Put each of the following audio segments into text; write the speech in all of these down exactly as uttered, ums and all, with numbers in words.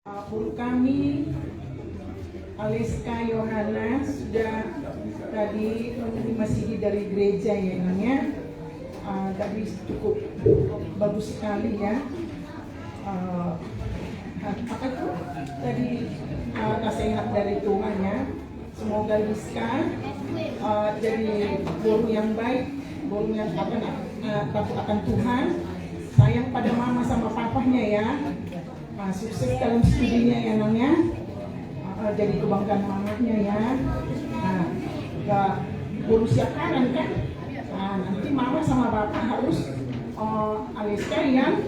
Boru kami, Aleska Yohana, sudah tadi menerima C D dari gereja, ya, Inang, ya. Ah, tadi cukup bagus sekali, ya. Ah, apa itu? Tadi, ah, nasihat dari Tuhan, ya. Semoga Aleska, ah, jadi boru yang baik, boru yang apa, ah, takut akan Tuhan, sayang pada mama sama papahnya, ya. Ah, sukses dalam studinya, ya, Nang, ya. Ah, jadi kebanggaan mamahnya, ya. Nah, ke boru siaparan kan? Ah, nanti mama sama papa harus, eh, Aleska yang,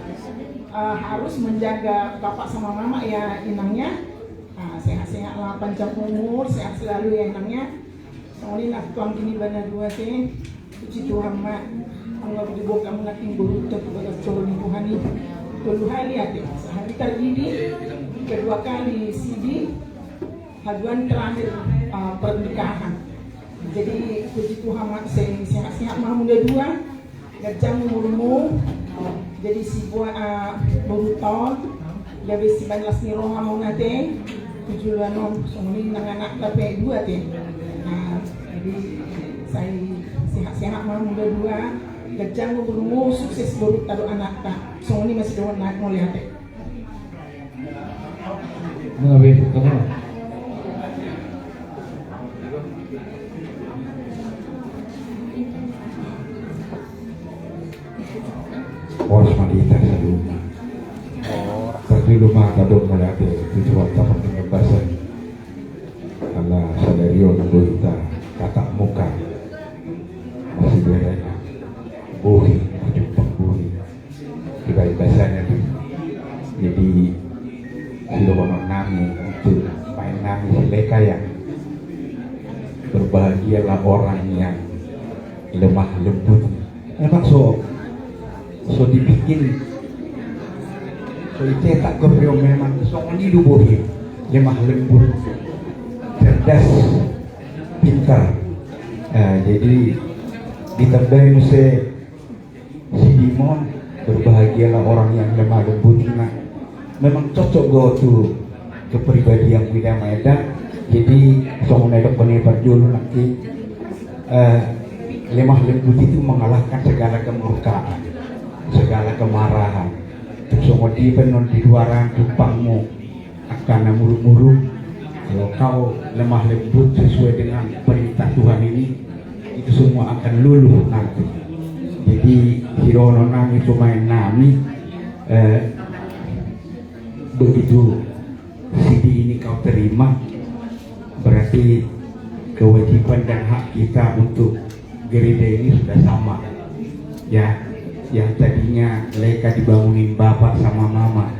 eh, harus menjaga papa sama mama, ya, Inang, ya. Ah, sehat-sehat lah, panjang umur, sehat selalu, ya, Inang, ya. Songon i na tuangki niba na dua ate. Puji Tuhan ma. Anggo di boka muna tinggal tu bagas joro ni Tuhan i. Tolu hali ate. Sehari targini, kedua kali C D, haduan terakhir, ah, pernikahan. Jadi puji Tuhan ma, se-, sehat-sehat ma muna dua. Ganjang umurmu. Jadi si boa, ah, boruta on, gabe sibaen las ni roha ma muna ate. Tu joloan on, songon i nang anakta pe dua ate. Nah, jadi sai sehat-sehat ma muna dua. Ganjang umurmu, sukses boruta dohot anakta. Songon i ma sidohonon nami, mauliate. Mauliate. Horas ma di hita saluhutna. Parjolo ma tadok mauliate tu Tuhanta pardenggan basa i. Ala sadari on boi hita tatap muka. Masih berena. Bohi, majumpang bohi. Dibaen basana tu. Jadi sidohonon nami tu paen nami si Leka ya, berbahagialah orang yang lemah lembut. Emang so, so dibikin, so dicetak goreo memang songon i do bohi, lemah lembut, cerdas, pintar. Eh, jadi ditambai muse si Dimon, berbahagialah orang yang lemah lembut, nah. Memang cocok do tu kepribadian mu i da, Maeda. Jadi songon na didokkon i parjolo nangkin, eh, lemah lembut itu mengalahkan segala kemurkaan, segala kemarahan. Tung songon dia pe annon di luaran jumpangmu angka na muruk-muruk, kalau kau lemah lembut sesuai dengan perintah Tuhan ini, itu semua akan luluh nanti. Jadi sidohonon nami tu paen nami, eh, begitu C D ini kau terima, berarti kewajiban dan hak kita untuk gereja ini sudah sama. Ya, yang tadinya Leka dibangunin bapak sama mama,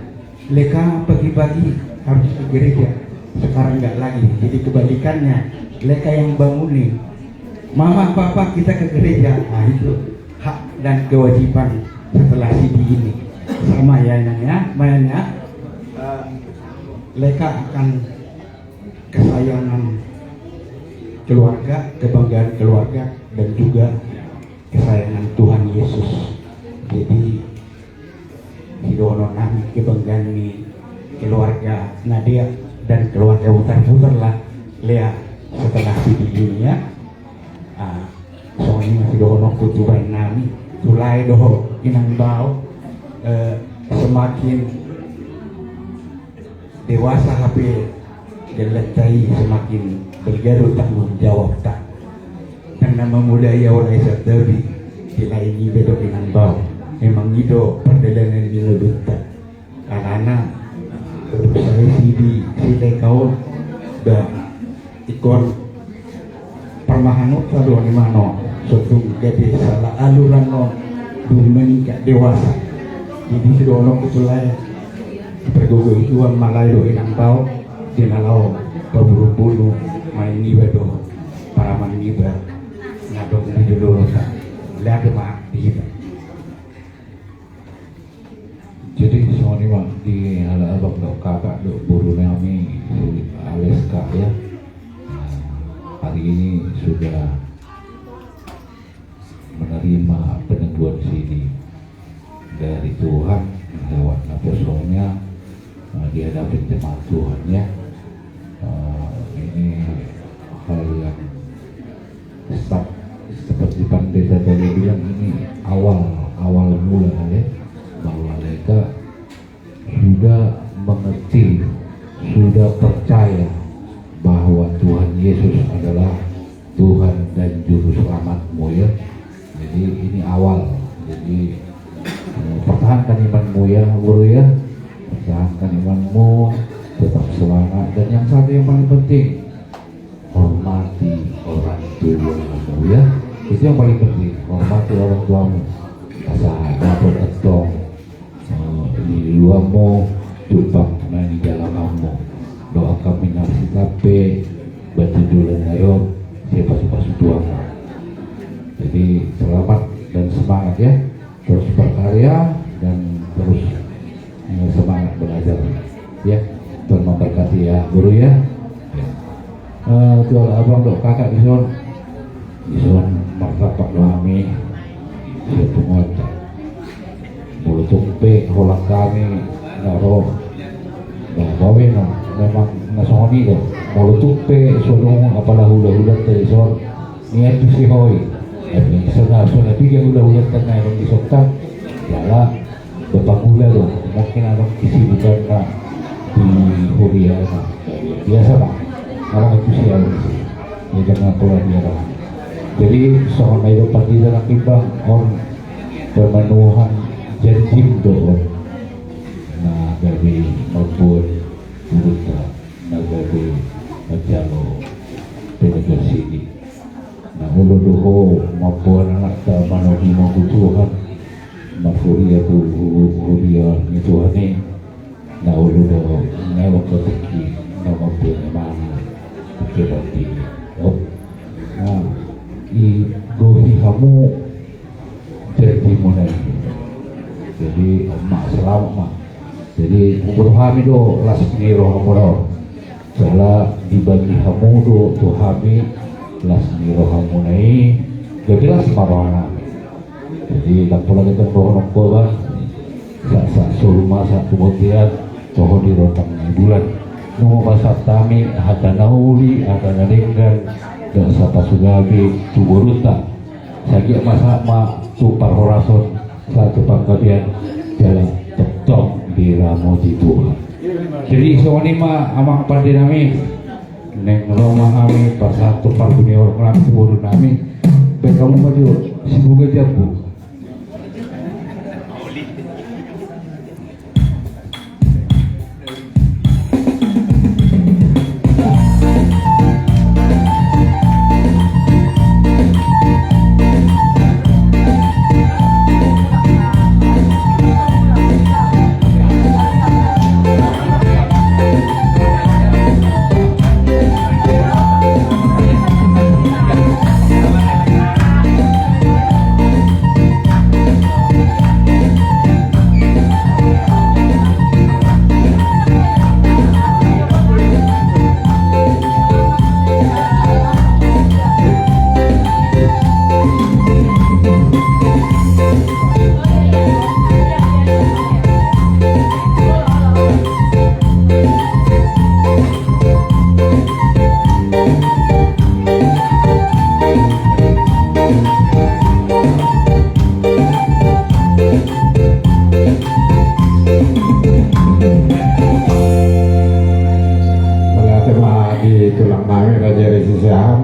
Leka pagi-pagi harus ke gereja. Sekarang nggak lagi. Jadi kebalikannya, Leka yang bangunin. Mama, papa, kita ke gereja. Nah, itu hak dan kewajiban setelah C D ini. Sama ya, Inang ya, Maeda ya. Eh, Leka akan kesayangan keluarga, kebanggaan keluarga, dan juga kesayangan Tuhan Yesus. Jadi, sidohonon nami kebanggaan ni keluarga Nadia dan keluarga Putar-Putar lah, Lea, setelah C D ini ya. Ah, songon i ma sidohononku tu paen nami, tu lae dohot inang bao, eh, semakin dewasa hape jolanta i semakin bergarut tanggung jawabta. Nang na mamulai au lae Santabi, di lae niba dohot inang bao. Memang i do pardalanan ni ngolunta. Alana, sai si di, si Leka on, ba, ingkon parmahanonta do on, i ma on, so tung gabe salah aluran on, dung meningkat dewasa. Jadi sidohononku tu lae, pargogoi Tuhan ma lae dohot inang bao, di na laho paboru-boru paen niba dohot paraman niba na adong di jolonta. Lae ma di hita. Jadi songon i ma di halak abang dohot kakak dohot boru nami si Aleska ya. Nah, hari ini sudah menerima peneguhan C D dari Tuhan lewat naposona, eh, Dihadapi jemaat Tuhan, ya. Eh, ini hal yang start seperti pendeta tadi bilang, ini awal, awal mula, ya, bahwa mereka sudah mengerti, sudah percaya bahwa Tuhan Yesus adalah Tuhan dan Juru Selamatmu, ya. Jadi, ini awal. Jadi, eh, pertahankan imanmu, ya, Guru, ya. Pertahankan imanmu, tetap semangat. Dan yang satu yang paling penting, hormati orang tuamu, ya. Itu yang paling penting, hormati orang tuamu. Asa dapot antong, eh, di luamu, jumpang na di dalam hamu. Doakan minasi tape, batu dulan ayo, siapa suka sutuan. Jadi, selamat dan semangat, ya. Terus berkarya dan terus, eh, semangat belajar. Ya, Tuhan memberkati, ya, Guru, ya. Ya. Eh, tu ala abang dohot kakak dison, dison martamba do hami sian punguanta. Molo tung pe holan hami na ro, na gabe na memang na songon i do. Molo tung pe so adong apala hulahulanta dison, nian tu si hoi. Tapi so na, so na piga hulahulanta na adong dison kan, jala bapangula do, mungkin adong kesibukanna di huria na. Biasa, Pak. Ala tu sian, ya, jangan pola dia, Pak. Jadi, songon na didok pandita nangkin, Bang, on pemenuhan janji do on. Na gabe mambuat uruta, na gabe manjalo penegor sini. Na olo do ho mamboan anakta manogunogu Tuhan, marhuria tu hu-, huria ni Tuhan i. Na olo do ho mangawak tingki na mamboan imana. Oke, berarti. Oh. Na, igohi hamu janjimuna i. Jadi, ma, selamat ma. Jadi, huboto hami do las ni rohamuna on. Jala dibagi hamu do tu hami las ni rohamuna i, gabe las ma rohanami. Jadi, ndang pola hita dohonon ho, Bang. Sa, sa, solu ma sa tu bontean, toho di rondang ni bulan. Nunga pasahat hami hata na uli, hata na denggan, dohot sapasugabe tu borunta. Sagiat ma sahat ma tu parhorason, sahat tu panggabean, jala tongtong diramoti Tuhan. Jadi, songon i ma, amang pande nami, naeng ro ma hami pasahat tu parhundul ni holong nami tu boru nami. Baen hamu ma jo sibuga jambu. Mauliate ma di tulang nami Raja Resi Siahaan.